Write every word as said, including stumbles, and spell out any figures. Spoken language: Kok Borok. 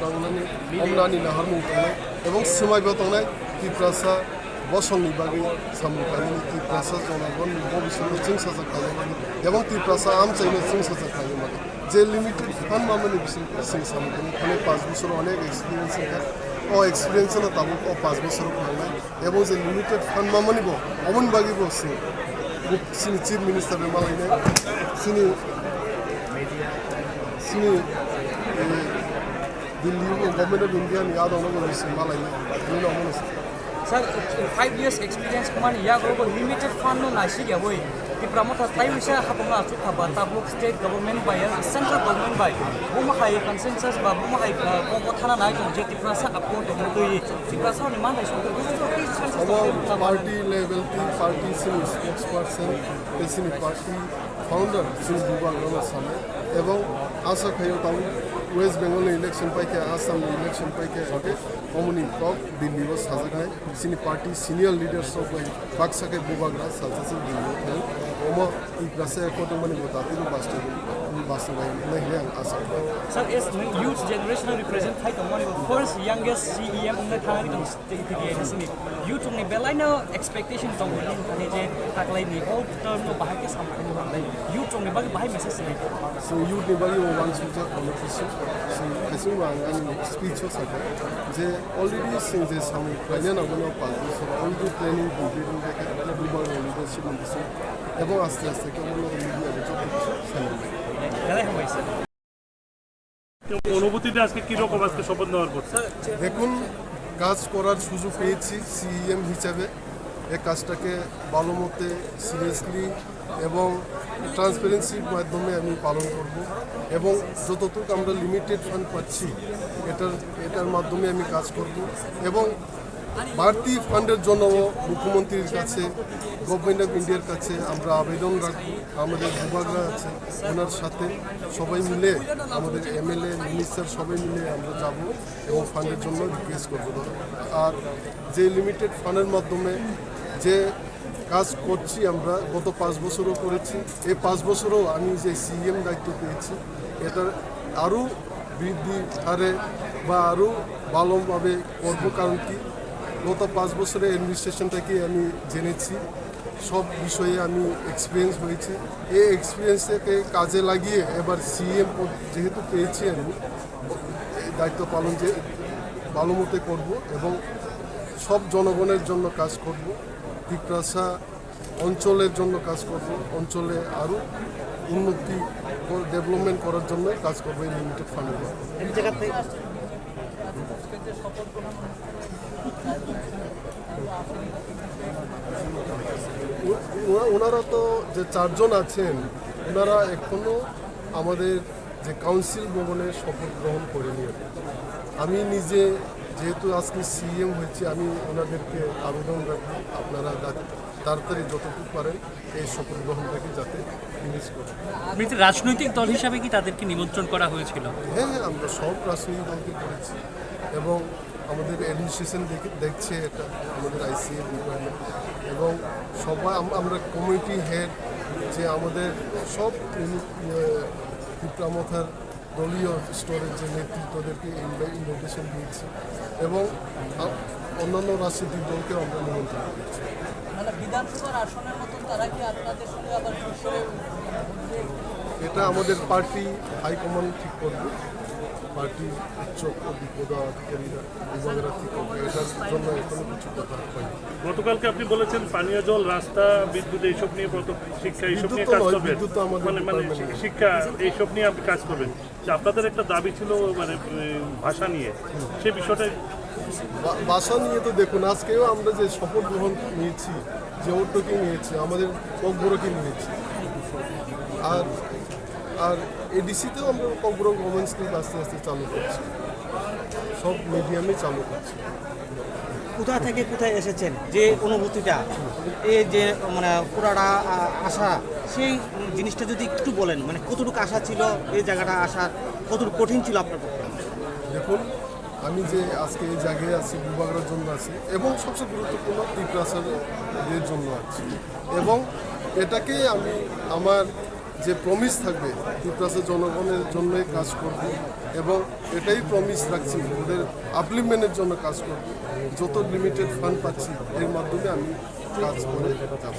Tangnani, omnani naharmung tongnai, ebong swmaibo tongnai, Tiprasa bosongni bagwi samung khlainani, Tiprasa jonogonni bobiswtno chwngsajak khlaina bagwi, ebong Tiprasa amchaino chwngsajak khlaina bagwi. Je limited fund mamani bising, bising samung khlainai, thani panch bosoro onek experience wngkha, o experience no tabuk o panch bosoro phangnai. Ebong je limited fund mamani bo, oboni bagwi bo se, bo sini Chief Minister bai malainai, sini, sini, eh, Delhi o Government of India ni adong no bo se malainai, bini omono se. Sir, five years experience kmani yago bo limited fund no naisik ya boi. Tipra Motha taiwisa hapungna achukha ba tabuk state government bai ya central government bai. Buma hai consensus ba buma hai, uh, kok thana nai tong je Tiprasa akon tong twi. Tiprasa ni manthai song twi. Omo party level ti party sini spokesperson, te sini party founder sini Bubagra no sanai. Ebong asa khayo tang West Bengal ni election paikha, Assam ni election paikha, omo ni kok Delhi o sajaknai. Sini party senior leaders rok bai baksa khe Bubagra sajak se bini thang. Omo Tiprasa ekotong mani bo dati bo basto, basto bai nai hwnwi ang asa khlaio. Sir, as youth generation represent khai tong mani bo first youngest C E M wngna thangwi tong T T A ni sini. Youth ni belai no expectation tong mani thani je taklai ni o term no bahai khe samung khlai. Youth ni bagwi bahai message sinai. So youth ni bagwi o wansukjak kono kisi. So kaisa ang ani speech o sakha je already sing je samung khlaina nangmani o panch bosor already planning complete wngkha khe global leadership ni bising ebong aste aste khe omo media bai joto kisi sanai. Belai hambai sir. অনুভূতিটা আজকে কিরকম, আজকে শপথ নেওয়ার পর? দেখুন, কাজ করার সুযোগ পেয়েছি সিইএম হিসাবে। এই কাজটাকে ভালো মতে, সিরিয়াসলি এবং ট্রান্সপারেন্সির মাধ্যমে আমি পালন করব এবং যতটুকু আমরা লিমিটেড ফান্ড পাচ্ছি, এটার, এটার মাধ্যমে আমি কাজ করব এবং বাড়তি ফান্ডের জন্য মুখ্যমন্ত্রীর কাছে, গভর্নমেন্ট অফ ইন্ডিয়ার কাছে আমরা আবেদন রাখব। আমাদের বুবাগরা আছে, ওনার সাথে সবাই মিলে, আমাদের এমএলএ, মিনিস্টার সবাই মিলে আমরা যাব এবং ফান্ডের জন্য রিকোয়েস্ট করবো। আর যে লিমিটেড ফান্ডের মাধ্যমে যে কাজ করছি আমরা, গত পাঁচ বছরও করেছি, এই পাঁচ বছরও আমি যে সিইএম দায়িত্ব পেয়েছি, এটা আরও বৃদ্ধি হারে বা আরও ভালোভাবে করবো। কারণ কি, গত পাঁচ বছরের অ্যাডমিনিস্ট্রেশনটাকে আমি জেনেছি, সব বিষয়ে আমি এক্সপিরিয়েন্স হয়েছি। এই এক্সপিরিয়েন্সটাকে কাজে লাগিয়ে এবার সিইএম পদ যেহেতু পেয়েছি আমি, এই দায়িত্ব পালন যে ভালো মতো করবো এবং সব জনগণের জন্য কাজ করব। তিপ্রাসা অঞ্চলের জন্য কাজ করব, অঞ্চলে আরও উন্নতি, ডেভেলপমেন্ট করার জন্য কাজ করব এই লিমিটেড ফান্ডের মাধ্যমে। ও-, ওনা-, ওনারা তো যে চারজন আছেন, ওনারা এখনো আমাদের যে কাউন্সিল ভবনে শপথ গ্রহণ করেনি। আমি নিজে যেহেতু আজকে সিইএম হয়েছি, আমি ওনাদেরকে আবেদন রাখবো, আপনারা তা-, তাড়াতাড়ি যতটুকু পারেন এই শপথ গ্রহণটাকে যাতে ফিনিশ করেন। এমনিতে রাজনৈতিক দল হিসাবে কি তাদেরকে নিমন্ত্রণ করা হয়েছিল? হ্যাঁ, হ্যাঁ, আমরা সব রাজনৈতিক দলকে করেছি এবং আমাদের অ্যাডমিনিস্ট্রেশন দেখে, দেখছে এটা, আমাদের আইসিএ ডিপার্টমেন্ট এবং সবাই আম-, আমরা কমিউনিটি হেড, যে আমাদের সব ইউনিট, ইয়ে, তিপ্রা মথার দলীয় স্তরের যে নেতৃত্বদেরকে ইনভা-, ইনভাইটেশন দিয়েছি এবং আ-, অন্যান্য রাজনৈতিক দলকেও আমরা নিমন্ত্রণ করেছি। মানে বিধানসভার আসনের মতন তারা কি আপনাদের সঙ্গে আবার যোগ করে উঠবে? এটা আমাদের পার্টি হাইকমান্ড ঠিক করবে। পার্টির উচ্চ পদী পদাধিকারীরা বিভাগের ঠিক করবে। এটার জন্য এখনো কিছু কথা হয়নি। গতকালকে আপনি বলেছেন পানীয় জল, রাস্তা, বিদ্যুৎ এইসব নিয়ে প্রথম শিক্ষা এইসব বিদ্যুৎ নিয়ে তো কাজ নয়, করবেন। বিদ্যুৎ তো আমাদের মানে, মানে ডিপার্টমেন্ট শি-, নেই। শিক্ষা এইসব নিয়ে আপনি কাজ করবেন। যে আপনাদের একটা দাবি ছিল মানে, উম, ভাষা নিয়ে, সে বিষয়টা বা-, ভাষা নিয়ে তো দেখুন, আজকেও আমরা যে শপথ গ্রহণ নিয়েছি, যে ওটুকি নিয়েছি, আমাদের ককবরকে নিয়েছি। আর, আর এডিসিতেও আমরা ককবরক ওমেন্স ক্লাব আস্তে আস্তে চালু করছি, সব মিডিয়ামে চালু করছি। কোথা থেকে কোথায় এসেছেন, যে অনুভূতিটা, এই যে মানে পুরাটা, আ, আশা, সেই জিনিসটা যদি একটু বলেন, মানে কতটুকু আশা ছিল এই জায়গাটা আসার, কতটুকু কঠিন ছিল আপনার পক্ষে? দেখুন, আমি যে আজকে এই জায়গায় আছি, বুবাগরার জন্য আছি এবং সবচেয়ে গুরুত্বপূর্ণ তিপ্রাসাদের জন্য আছি এবং এটাকে আমি আমার যে প্রমিস থাকবে, ত্রিপুরাসের জনগণের জন্যই কাজ করব এবং এটাই প্রমিস রাখছি, ওদের আপলিফমেন্টের জন্য কাজ করব। যত লিমিটেড ফান্ড পাচ্ছি, এর মাধ্যমে আমি কাজ করে যাব।